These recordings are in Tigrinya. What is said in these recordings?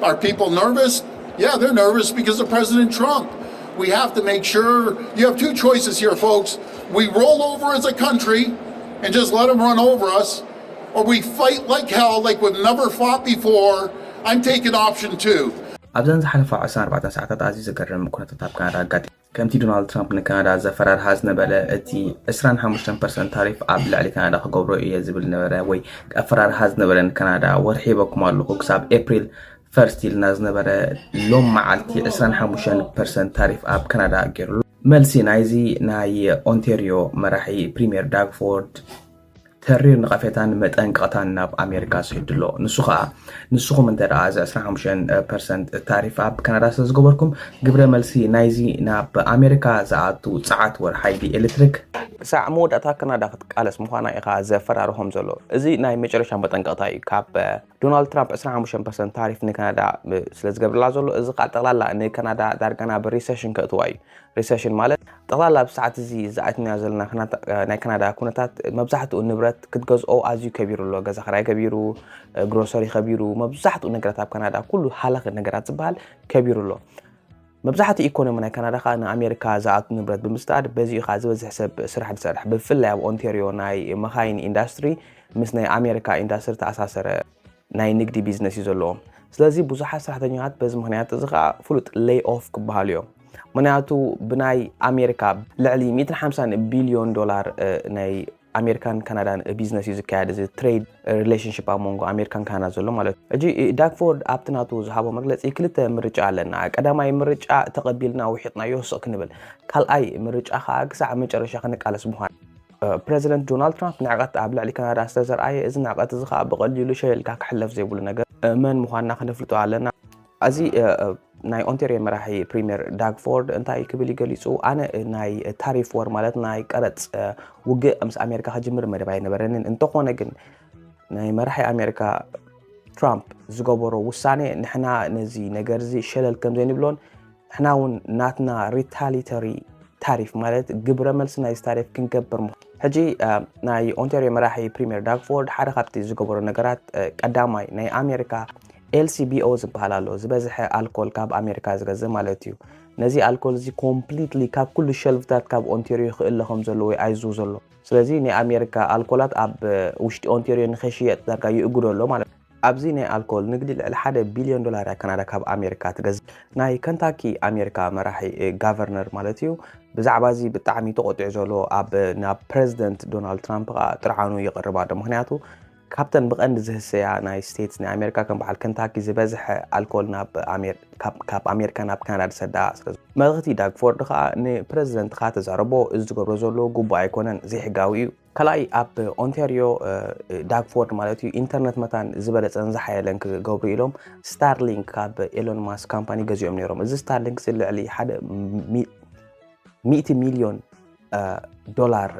Are people nervous? Yeah, they're nervous because of President Trump. We have to make sure you have two choices here, folks. We roll over as a country and just let them run over us, or we fight like hell, like we've never fought before. I'm taking option two. ኣብዘን ዝሓለፋ 24 ሰዓታት ኣዝዩ ዘገርም ኩነታት ኣብ ካናዳ ኣጋጢሙ። ከምቲ ዶናልድ ትራምፕ ንካናዳ ዘፈራርሃ ዝነበረ፣ እቲ 25 ፐርሰንት ታሪፍ ኣብ ልዕሊ ካናዳ ክገብሮ እየ ዝብል ነበረ ወይ ኣፈራርሃ ዝነበረ ንካናዳ፣ ወርሒ ሂበኩም ኣለኹ፣ ክሳብ ኤፕሪል ፈርስት ኢልና ዝነበረ፣ ሎም መዓልቲ 25 ፐርሰንት ታሪፍ ኣብ ካናዳ ገይሩሉ። መልሲ ናይዚ ናይ ኦንቴሪዮ መራሒ ፕሪምየር ዳግፎርድ ተሪር ንቐፌታን መጠንቀቕታን ናብ ኣሜሪካ ስሒዱ ኣሎ። ንሱ ኸኣ፣ ንስኹም እንተ ደኣ እዚ 25 ፐርሰንት ታሪፍ ኣብ ካናዳ ስለ ዝገበርኩም፣ ግብረ መልሲ ናይዚ ናብ ኣሜሪካ ዝኣቱ ጸዓት ወር ሓይሊ ኤሌክትሪክ፣ ክሳዕ መወዳእታ ካናዳ ክትቃለስ ምዃና ኢኻ ዘፈራርሆም ዘሎ። እዚ ናይ መጨረሻ መጠንቀቕታ እዩ። ካብ ዶናልድ ትራምፕ 25 ፐርሰንት ታሪፍ ንካናዳ ስለ ዝገብርላ ዘሎ፣ እዚ ኸኣ ጠቕላላ ንካናዳ ዳርጋ ናብ ሪሰሽን ከእትዋ እዩ። ሪሰሽን ማለት ጠቕላላ ኣብ ሰዓት እዚ ዝኣትናዮ ዘለና ናይ ካናዳ ኩነታት፣ መብዛሕትኡ ንብረት ክትገዝኦ ኣዝዩ ከቢሩ ኣሎ። ገዛ ክራይ ከቢሩ፣ ግሮሰሪ ከቢሩ፣ መብዛሕትኡ ነገራት ኣብ ካናዳ፣ ኩሉ ሃለኸ ነገራት ዝበሃል ከቢሩ ኣሎ። መብዛሕትኡ ኢኮኖሚ ናይ ካናዳ ከዓ ንኣሜሪካ ዝኣቱ ንብረት ብምስታድ፣ በዚኡ ከዓ ዝበዝሕ ሰብ ስራሕ ዝሰርሕ። ብፍላይ ኣብ ኦንቴሪዮ ናይ መኻይን ኢንዳስትሪ ምስ ናይ ኣሜሪካ ኢንዳስትሪ ተኣሳሰረ ናይ ንግዲ ቢዝነስ እዩ ዘለዎም። ስለዚ ብዙሓት ሰራሕተኛታት በዚ ምኽንያት እዚ ከዓ ፍሉጥ ሌይ ኦፍ ክበሃሉ እዮም። ምኽንያቱ ብናይ ኣሜሪካ ልዕሊ 150 ቢልዮን ዶላር ናይ ኣሜሪካን ካናዳን ቢዝነስ እዩ ዝካየድ፣ እዚ ትሬድ ሪሌሽንሽፕ ኣብ መንጎ ኣሜሪካን ካናዳ ዘሎ ማለት እዩ። ሕጂ ዳግፎርድ ኣብቲ ናቱ ዝሃቦ መግለፂ ክልተ ምርጫ ኣለና። ቀዳማይ ምርጫ ተቐቢልና ውሒጥናዮ ስቕ ክንብል፣ ካልኣይ ምርጫ ከዓ ክሳዕ መጨረሻ ክንቃለስ ምዃን። ፕረዚደንት ዶናልድ ትራምፕ ንዕቐት ኣብ ልዕሊ ካናዳ ስለዘርኣየ፣ እዚ ንዕቐት እዚ ከዓ ብቐሊሉ ሸለልካ ክሕለፍ ዘይብሉ ነገር መን ምዃንና ክነፍልጦ ኣለና። እዚ ናይ ኦንቴሪዮ መራሒ ፕሪምየር ዳግፎርድ እንታይ ክብል እዩ ገሊፁ? ኣነ ናይ ታሪፍ ወር ማለት ናይ ቀረፅ ውግእ ምስ ኣሜሪካ ክጅምር መደብ ኣይነበረንን። እንተኾነ ግን ናይ መራሒ ኣሜሪካ ትራምፕ ዝገበሮ ውሳኔ ንሕና ነዚ ነገር እዚ ሸለል ከም ዘይንብሎን ንሕና እውን ናትና ሪታሊተሪ ታሪፍ ማለት ግብረ መልሲ ናይዚ ታሪፍ ክንገብር ሞ ሕጂ ናይ ኦንቴሪዮ መራሒ ፕሪምየር ዳግፎርድ ሓደ ካብቲ ዝገበሮ ነገራት ቀዳማይ ናይ ኣሜሪካ ኤልሲቢኦ ዝበሃል ኣሎ ዝበዝሐ ኣልኮል ካብ ኣሜሪካ ዝገዝእ ማለት እዩ። ነዚ ኣልኮል እዚ ኮምፕሊትሊ ካብ ኩሉ ሸልፍታት ካብ ኦንቴሪዮ ክእለ ከም ዘለዎ ኣይዝው ዘሎ። ስለዚ ናይ ኣሜሪካ ኣልኮላት ኣብ ውሽጢ ኦንቴሪዮ ንኸይሽየጥ ዳርጋ ይእግዶ ኣሎ ማለት እዩ። ኣብዚ ናይ ኣልኮል ንግዲ ልዕሊ ሓደ ቢልዮን ዶላር እያ ካናዳ ካብ ኣሜሪካ ትገዝእ። ናይ ከንታኪ ኣሜሪካ መራሒ ጋቨርነር ማለት እዩ ብዛዕባ እዚ ብጣዕሚ ተቆጢዑ ዘሎ ኣብ ናብ ፕረዚደንት ዶናልድ ትራምፕ ከዓ ጥርዓኑ ይቕርብ ኣሎ። ምክንያቱ ካብተን ብቐንዲ ዝህሰያ ናይ ስቴትስ ናይ ኣሜሪካ ከም በዓል ከንታኪ ዝበዝሐ ኣልኮል ናብ ካብ ኣሜሪካ ናብ ካናዳ ዝሰዳ ስለ መልእኽቲ ዳግፎርድ ከዓ ንፕረዚደንትካ ተዛረቦ እዚ ዝገብሮ ዘሎ ግቡእ ኣይኮነን ዘይሕጋዊ እዩ። ካልኣይ ኣብ ኦንታሪዮ ዳግፎርድ ማለት እዩ ኢንተርነት መታን ዝበለፀን ዝሓየለን ክገብሩ ኢሎም ስታርሊንክ ካብ ኤሎን ማስክ ካምፓኒ ገዚኦም ነይሮም። እዚ ስታርሊንክ እዚ ልዕሊ ሓደ ሚእቲ ሚልዮን ዶላር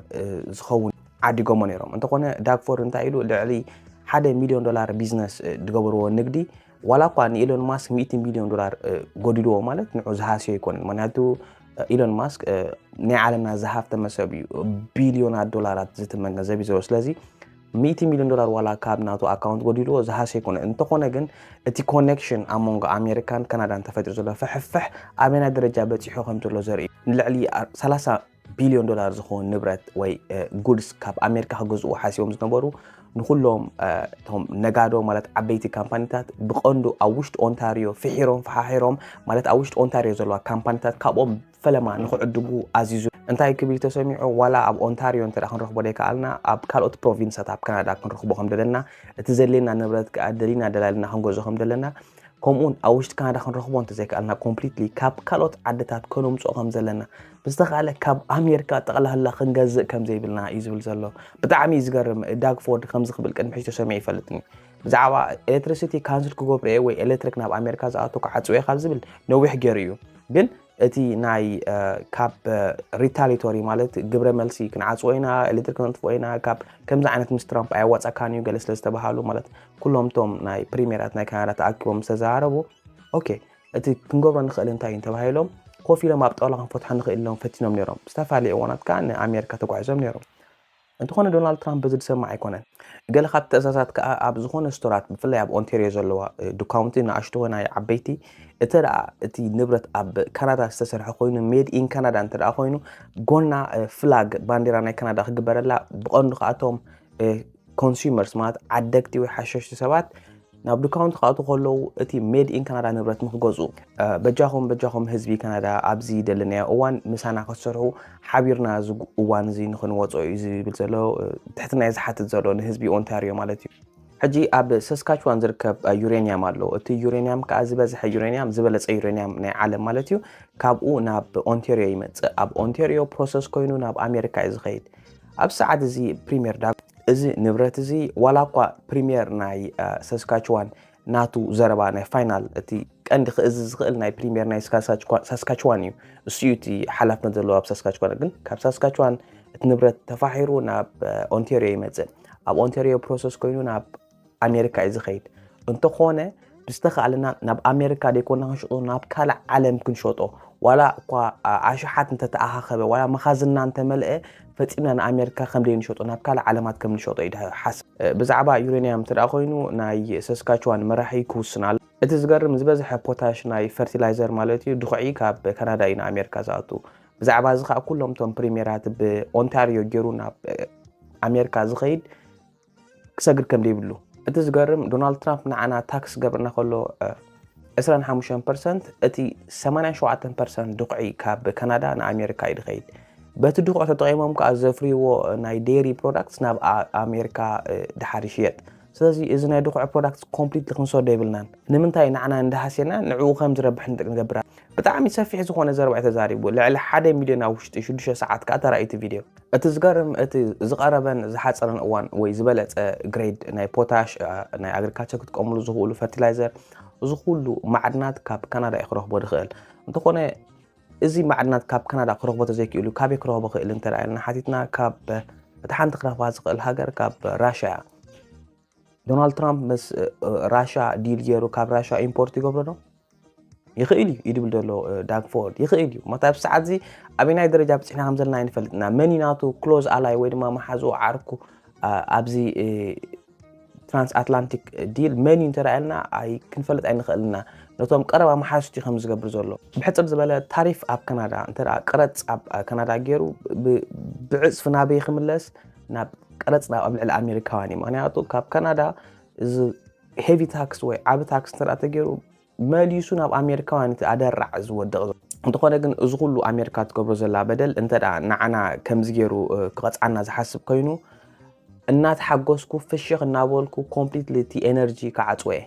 ዝኸውን ዓዲጎሞ ነይሮም። እንተኾነ ዳግፎርድ እንታይ ኢሉ ልዕሊ ሓደ ሚልዮን ዶላር ቢዝነስ ዝገበርዎ ንግዲ ዋላ እኳ ንኢሎን ማስክ ሚእቲ ሚልዮን ዶላር ጎዲልዎ ማለት ንዑ ዝሃስዮ ኣይኮነን። ምክንያቱ ኢሎን ማስክ ናይ ዓለምና ዝሃፍተመ ሰብ እዩ። ቢልዮናት ዶላራት ዝትመን ገንዘብ እዩ ዘለዎ። ስለዚ ሚእቲ ሚልዮን ዶላር ዋላ ካብ ናቱ ኣካውንት ጎዲልዎ ዝሃስዮ ኣይኮነን። እንተኾነ ግን እቲ ኮኔክሽን ኣብ መንጎ ኣሜሪካን ካናዳን ተፈጢሩ ዘሎ ፍሕፍሕ ኣበናይ ደረጃ በፂሑ ከም ዘሎ ዘርኢ እዩ። ንልዕሊ 30 ቢልዮን ዶላር ዝኸውን ንብረት ወይ ጉድስ ካብ ኣሜሪካ ክገዝኡ ሓሲቦም ዝነበሩ ንኩሎም እቶም ነጋዶ ማለት ዓበይቲ ካምፓኒታት ብቐንዱ ኣብ ውሽጢ ኦንታሪዮ ፍሒሮም ፈሓሒሮም ማለት ኣብ ውሽጢ ኦንታሪዮ ዘለዋ ካምፓኒታት ካብኦም ፈለማ ንክዕድጉ ኣዚዙ። እንታይ ክብል ተሰሚዑ ዋላ ኣብ ኦንታሪዮ እንተ ክንረኽቦ ዘይከኣልና ኣብ ካልኦት ፕሮቪንሳት ኣብ ካናዳ ክንረኽቦ ከም ዘለና እቲ ዘድልየና ንብረት ከዓ ደሊና ደላልና ክንገዝኦ ከም ዘለና ከምኡውን ኣብ ውሽጢ ካናዳ ክንረኽቦ እንተዘይከኣልና ኮምፕሊትሊ ካብ ካልኦት ዓድታት ከነምፅኦ ከም ዘለና ብዝተኻእለ ካብ ኣሜሪካ ጠቕላላ ክንገዝእ ከም ዘይብልና እዩ ዝብል ዘሎ። ብጣዕሚ እዩ ዝገርም። ዳግፎርድ ከምዚ ክብል ቅድሚ ሕጂ ተሰሚዑ ይፈልጥኒ ብዛዕባ ኤሌክትሪሲቲ ካንስል ክገብሩ እየ ወይ ኤሌክትሪክ ናብ ኣሜሪካ ዝኣቱ ክዓፅወ ካብ ዝብል ነዊሕ ገይሩ እዩ። ግን እቲ ናይ ካብ ሪታሊቶሪ ማለት ግብረ መልሲ ክንዓፅዎ ኢና ኤሌክትሪክ ነጥፍኦ ኢና ካብ ከምዚ ዓይነት ምስ ትራምፕ ኣያዋፃካን እዩ ገለ ስለ ዝተባሃሉ ማለት ኩሎም እቶም ናይ ፕሪሜራት ናይ ካናዳ ተኣኪቦም ዝተዘራረቡ ኦኬ እቲ ክንገብሮ ንኽእል እንታይ እዩ ተባሂሎም ኮፍ ኢሎም ኣብ ጣውላ ክንፈትሖ ንኽእል ኢሎም ፈቲኖም ነይሮም። ዝተፈላለዩ እዋናት ከዓ ንኣሜሪካ ተጓዒዞም ነይሮም። እንተኾነ ዶናልድ ትራምፕ በዚ ዝሰማዕ ኣይኮነን። ገለ ካብ ትእዛዛት ከኣ ኣብ ዝኾነ ስቶራት፣ ብፍላይ ኣብ ኦንቴርዮ ዘለዋ ድኳውንቲ፣ ንኣሽቱ ኾነ ዓበይቲ፣ እተ ደኣ እቲ ንብረት ኣብ ካናዳ ዝተሰርሐ ኮይኑ፣ ሜድ ኢን ካናዳ እንተ ደኣ ኮይኑ፣ ጎና ፍላግ፣ ባንዴራ ናይ ካናዳ ክግበረላ፣ ብቐንዱ ከኣቶም ኮንሱመርስ፣ ማለት ዓደግቲ ወይ ሓሸሽቲ ሰባት፣ ናብ ድኳውንቲ ክኣትዉ ከለዉ እቲ ሜድ ኢን ካናዳ ንብረት ንክገዝኡ፣ በጃኹም በጃኹም ህዝቢ ካናዳ ኣብዚ ደለናዮ እዋን ምሳና ክትሰርሑ ሓቢርና እዚ እዋን እዚ ንክንወፅኦ እዩ ዝብል ዘሎ፣ ትሕትና እዩ ዝሓትት ዘሎ ንህዝቢ ኦንታሪዮ ማለት እዩ። ሕጂ ኣብ ሰስካችዋን ዝርከብ ዩሬንያም ኣሎ። እቲ ዩሬንያም ከዓ ዝበዝሐ ዩሬንያም፣ ዝበለፀ ዩሬንያም ናይ ዓለም ማለት እዩ። ካብኡ ናብ ኦንቴሪዮ ይመፅእ። ኣብ ኦንቴሪዮ ፕሮሰስ ኮይኑ ናብ ኣሜሪካ እዩ ዝኸይድ። ኣብ ሰዓት እዚ ፕሪምየር ዳግ እዚ ንብረት እዚ ዋላ እኳ ፕሪምየር ናይ ሰስካችዋን ናቱ ዘረባ ናይ ፋይናል እቲ ቀንዲ ክእዝዝ ዝኽእል ናይ ፕሪምየር ናይ ሳስካችዋን እዩ። እሱ እዩ እቲ ሓላፍነት ዘለዎ ኣብ ሳስካችዋን። ግን ካብ ሳስካችዋን እቲ ንብረት ተፋሒሩ ናብ ኦንቴሪዮ ይመፅእ። ኣብ ኦንቴሪዮ ፕሮሰስ ኮይኑ ናብ ኣሜሪካ እዩ ዝኸይድ። እንተኾነ ብዝተኻእለና ናብ ኣሜሪካ ደይኮና ክንሸጦ፣ ናብ ካልእ ዓለም ክንሸጦ፣ ዋላ እኳ ኣሽሓት እንተተኣኻኸበ፣ ዋላ መኻዝና እንተመልአ፣ ፈጺምና ንኣሜሪካ ከም ደይንሸጦ፣ ናብ ካልእ ዓለማት ከም ንሸጦ እዩ ሓስብ። ብዛዕባ ዩሬንያም እንተ ደኣ ኮይኑ፣ ናይ ሰስካችዋን መራሒ ክውስን ኣሎ። እቲ ዝገርም፣ ዝበዝሐ ፖታሽ ናይ ፈርቲላይዘር ማለት እዩ፣ ድኹዒ ካብ ካናዳ እዩ ንኣሜሪካ ዝኣቱ። ብዛዕባ እዚ ከኣ ኩሎም እቶም ፕሪምየራት ብኦንታሪዮ ገይሩ ናብ ኣሜሪካ ዝኸይድ ክሰግር ከም ዘይብሉ። እቲ ዝገርም፣ ዶናልድ ትራምፕ ንዓና ታክስ ክገብረና ከሎ ዕስራን ሓሙሽተን ፐርሰንት፣ እቲ ሰማንያን ሸውዓተን ፐርሰንት ድኹዒ ካብ ካናዳ ንኣሜሪካ እዩ ዝኸይድ። በቲ ድኹዒ ተጠቒሞም ከኣ ዘፍርይዎ ናይ ዴሪ ፕሮዳክትስ ናብ ኣሜሪካ ድሓር ይሽየጥ። ስለዚ እዚ ናይ ድኹዒ ፕሮዳክትስ ኮምፕሊትሊ ክንሰዶ የብልናን። ንምንታይ ንዓና እንዳሃሴና ንዕኡ ከም ዝረብሕ ንገብራ። ብጣዕሚ ሰፊሕ ዝኾነ ዘረባ እዩ ተዛሪቡ። ልዕሊ ሓደ ሚልዮን ኣብ ውሽጢ ሽዱሽተ ሰዓት ከኣ ተራእዩ እቲ ቪድዮ። እቲ ዝገርም፣ እቲ ዝቐረበን ዝሓጸረን እዋን ወይ ዝበለጸ ግሬድ ናይ ፖታሽ፣ ናይ ኣግሪካልቸር ክጥቀምሉ ዝኽእሉ ፈርቲላይዘር፣ እዚ ኩሉ ማዕድናት ካብ ካናዳ እዩ ክረኽቦ ዝኽእል። እንተኾነ እዚ ማዕድናት ካብ ካናዳ ክረኽቦ ተዘይክእሉ ካበይ ክረኽቦ ክእል እንተ ኢልና ሓቲትና፣ ካብ እቲ ሓንቲ ክረኽባ ዝኽእል ሃገር ካብ ራሻ እያ። ዶናልድ ትራምፕ ምስ ራሻ ዲል ገይሩ ካብ ራሻ ኢምፖርት ይገብሮ ዶ? ይኽእል እዩ እዩ ድብል ዘሎ ዳግ ፎርድ። ይኽእል እዩ። ምክንያቱ ኣብዚ ሰዓት እዚ ኣበናይ ደረጃ ብፅሕና ከም ዘለና ኣይንፈልጥና። መን እዩ ናቱ ክሎዝ ኣላይ ወይ ድማ መሓዝኡ ዓርኩ ኣብዚ ትራንስኣትላንቲክ ዲል መን እዩ እንተረኣየልና ኣይ ክንፈልጥ ኣይንኽእልና። ነቶም ቀረባ መሓዙቲ ከም ዝገብር ዘሎ ብሕፅር ዝበለ ታሪፍ ኣብ ካናዳ እንተ ቀረፅ ኣብ ካናዳ ገይሩ ብዕፅፊ ናበይ ክምለስ? ናብ ቀረፅ ናብ ኣብ ልዕሊ ኣሜሪካውያን እዩ። ምክንያቱ ካብ ካናዳ እዚ ሄቪ ታክስ ወይ ዓቢ ታክስ እንተ ተገይሩ መሊሱ ናብ ኣሜሪካውያን እቲ ኣደራዕ ዝወድቕ ዘሎ። እንተኾነ ግን እዚ ኩሉ ኣሜሪካ ትገብሮ ዘላ በደል እንተ ንዓና ከምዚ ገይሩ ክቐፅዓና ዝሓስብ ኮይኑ እናተሓጎስኩ ፍሽኽ እናበልኩ ኮምፕሊትሊ እቲ ኤነርጂ ክዓፅወ እየ።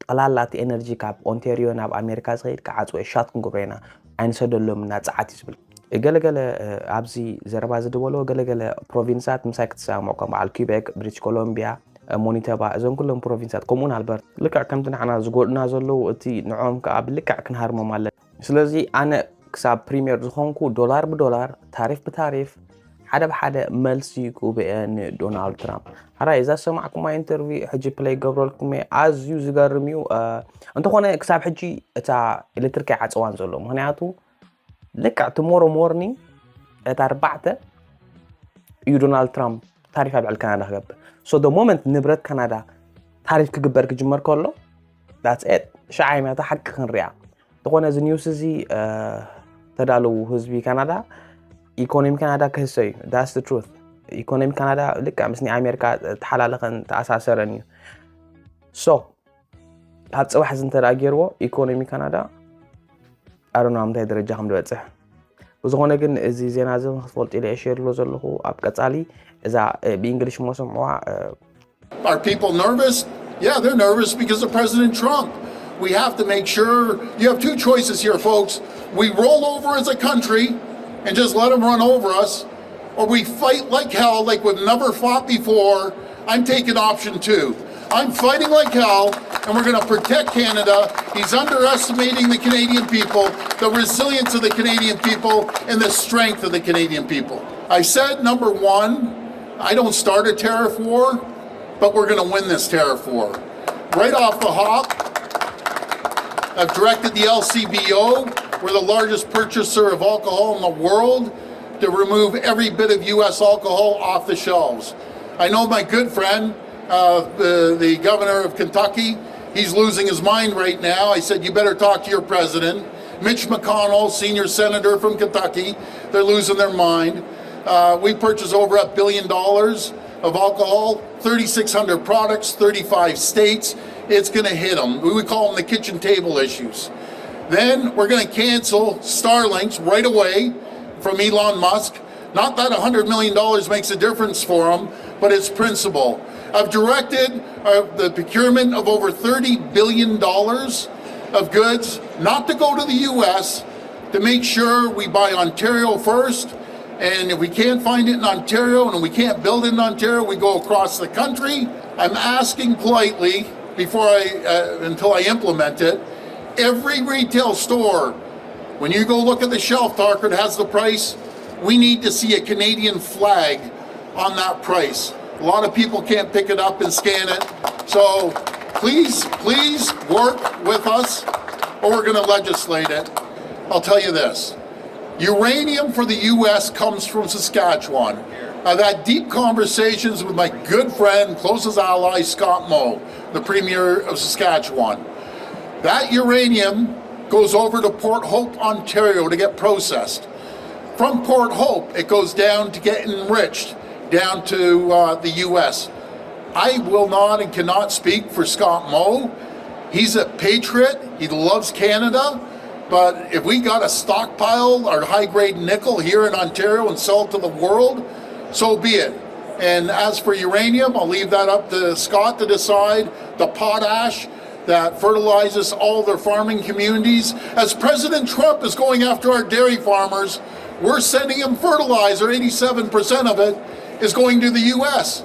ጠቕላላ እቲ ኤነርጂ ካብ ኦንቴሪዮ ናብ ኣሜሪካ ዝኸይድ ክዓፅወ እየ። ሻት ክንገብሮ ኢና ኣይንሰደሎም እና ፀዓት እዩ ዝብል። ገለገለ ኣብዚ ዘረባ ዝድበሎ ገለገለ ፕሮቪንሳት ምሳይ ክትሰማምዑ ከም በዓል ኪቤክ፣ ብሪቲሽ ኮሎምቢያ፣ ሞኒቶባ፣ እዞም ኩሎም ፕሮቪንሳት ከምኡውን ኣልበርት ልክዕ ከምቲ ንዓና ዝጎድኡና ዘለዉ እቲ ንዕኦም ከዓ ብልክዕ ክንሃርሞም ኣለና። ስለዚ ኣነ ክሳብ ፕሪምየር ዝኾንኩ ዶላር ብዶላር ታሪፍ ብታሪፍ ሓደ ብሓደ መልሲ ክህብ እየ ንዶናልድ ትራምፕ። ሓራይ እዛ ዝሰማዕኩማ ኢንተርቪው ሕጂ ፕለይ ገብረልኩም እየ። ኣዝዩ ዝገርም እዩ። እንተኾነ ክሳብ ሕጂ እታ ኤሌክትሪክ ኣይዓፀዋን ዘሎ ምክንያቱ ልክዕ ቱሞሮ ሞርኒንግ ዕለት ኣርባዕተ እዩ ዶናልድ ትራምፕ ታሪፍ ኣብ ልዕሊ ካናዳ ክገብር። So the moment ንብረት ካናዳ ታሪፍ ክግበር ክጅመር ከሎ that's it። ሸዓ ይመታ ሓቂ ክንሪኣ። እንተኾነ እዚ ኒውስ እዚ ተዳለዉ ህዝቢ ካናዳ ኢኮኖሚ ካናዳ ክህሰ እዩ። That's the truth። ኢኮኖሚ ካናዳ ልክዕ ምስ ናይ ኣሜሪካ ተሓላለኸን ተኣሳሰረን እዩ። So ካብ ፅባሕ እዚ እንተ ገይርዎ ኢኮኖሚ ካናዳ ኣሮና ምንታይ ደረጃ ከም ዝበፅሕ። ብዝኾነ ግን እዚ ዜና እዚ ክትፈልጡ ኢለ ሸር ሎ ዘለኹ። ኣብ ቀፃሊ እዛ ብእንግሊሽ እሞ ስምዕዋ። Are people nervous? Yeah, they're nervous because of President Trump. We have to make sure you have two choices here, folks. We roll over as a country and just let him run over us, or we fight like hell, like we've never fought before. I'm taking option two. I'm fighting like hell, and we're going to protect Canada. He's underestimating the Canadian people, the resilience of the Canadian people, and the strength of the Canadian people. I said, number one, I don't start a tariff war, but we're going to win this tariff war. Right off the hop, I've directed the L C B O. We're the largest purchaser of alcohol in the world. to remove every bit of U S alcohol off the shelves. I know my good friend, uh, the, the governor of Kentucky, he's losing his mind right now. I said, "You better talk to your president." Mitch McConnell, senior senator from Kentucky, they're losing their mind. Uh, we purchase over a billion dollars of alcohol, thirty-six hundred products, thirty-five states. It's going to hit them. We call them the kitchen table issues. Then we're going to cancel Starlinks right away from Elon Musk. Not that a hundred million dollars makes a difference for them, but it's principle. I've directed uh, the procurement of over thirty billion dollars of goods not to go to the U S, to make sure we buy Ontario first. And if we can't find it in Ontario and we can't build it in Ontario, we go across the country. I'm asking politely before I, uh, until I implement it, every retail store, when you go look at the shelf, Docker, it has the price. We need to see a Canadian flag on that price. A lot of people can't pick it up and scan it. So please, please work with us, or we're going to legislate it. I'll tell you this. Uranium for the U S comes from Saskatchewan. I've had deep conversations with my good friend, closest ally, Scott Moe, the Premier of Saskatchewan. That uranium goes over to Port Hope, Ontario to get processed. From Port Hope, it goes down to get enriched down to uh, the U S. I will not and cannot speak for Scott Moe. He's a patriot. He loves Canada. But if we got a stockpile or high grade nickel here in Ontario and sell it to the world, so be it. And as for uranium, I'll leave that up to Scott to decide. The potash that fertilizes all their farming communities. As President Trump is going after our dairy farmers, we're sending them fertilizer. Eighty-seven percent of it is going to the U S.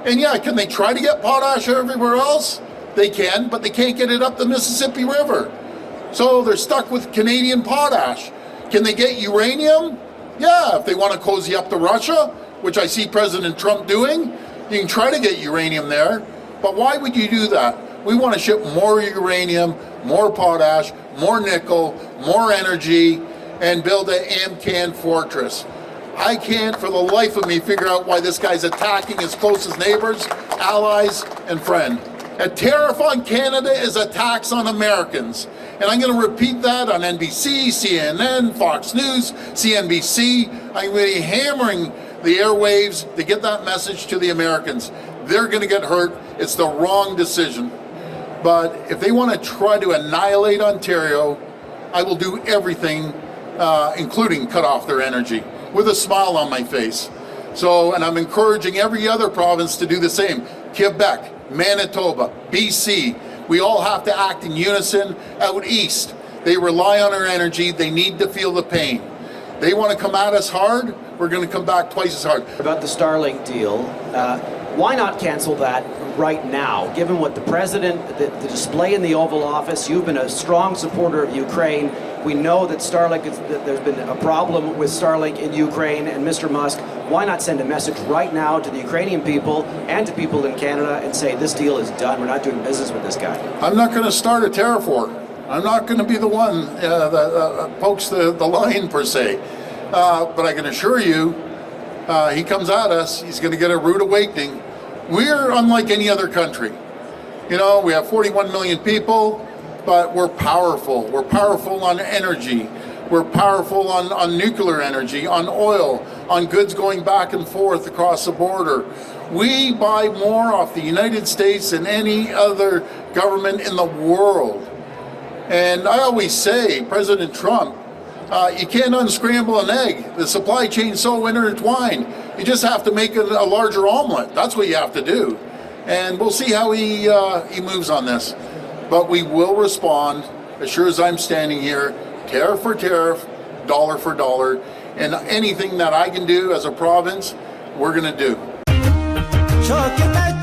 And yeah, can they try to get potash everywhere else? They can, but they can't get it up the Mississippi River. So they're stuck with Canadian potash. Can they get uranium? Yeah, if they want to cozy up to Russia, which I see President Trump doing, you can try to get uranium there. But why would you do that? We want to ship more uranium, more potash, more nickel, more energy, and build a AMCAN fortress. I can't for the life of me figure out why this guy's attacking his closest neighbors, allies, and friend. A tariff on Canada is a tax on Americans. And I'm going to repeat that on N B C, C N N, Fox News, C N B C. I'm going to be hammering the airwaves to get that message to the Americans. They're going to get hurt. It's the wrong decision. But if they want to try to annihilate Ontario, I will do everything, uh, including cut off their energy, with a smile on my face. So, and I'm encouraging every other province to do the same. Quebec, Manitoba, B C, we all have to act in unison. Out east, they rely on our energy. They need to feel the pain. They want to come at us hard. We're going to come back twice as hard. About the Starlink deal, uh, why not cancel that right now? Given what the president, the, the display in the Oval Office, you've been a strong supporter of Ukraine. We know that Starlink, is, that there's been a problem with Starlink in Ukraine, and Mister Musk, why not send a message right now to the Ukrainian people and to people in Canada and say this deal is done? We're not doing business with this guy. I'm not going to start a tariff war. I'm not going to be the one uh, that uh, pokes the, the line per se. Uh, but I can assure you, uh, he comes at us, he's going to get a rude awakening. We're unlike any other country. You know, we have forty-one million people, but we're powerful. We're powerful on energy. We're powerful on, on nuclear energy, on oil, on goods going back and forth across the border. We buy more off the United States than any other government in the world. And I always say, President Trump, uh, you can't unscramble an egg. The supply chain's so intertwined. You just have to make it a larger omelet. That's what you have to do. And we'll see how he, uh, he moves on this. But we will respond, as sure as I'm standing here, tariff for tariff, dollar for dollar. And anything that I can do as a province, we're going to do. Shokita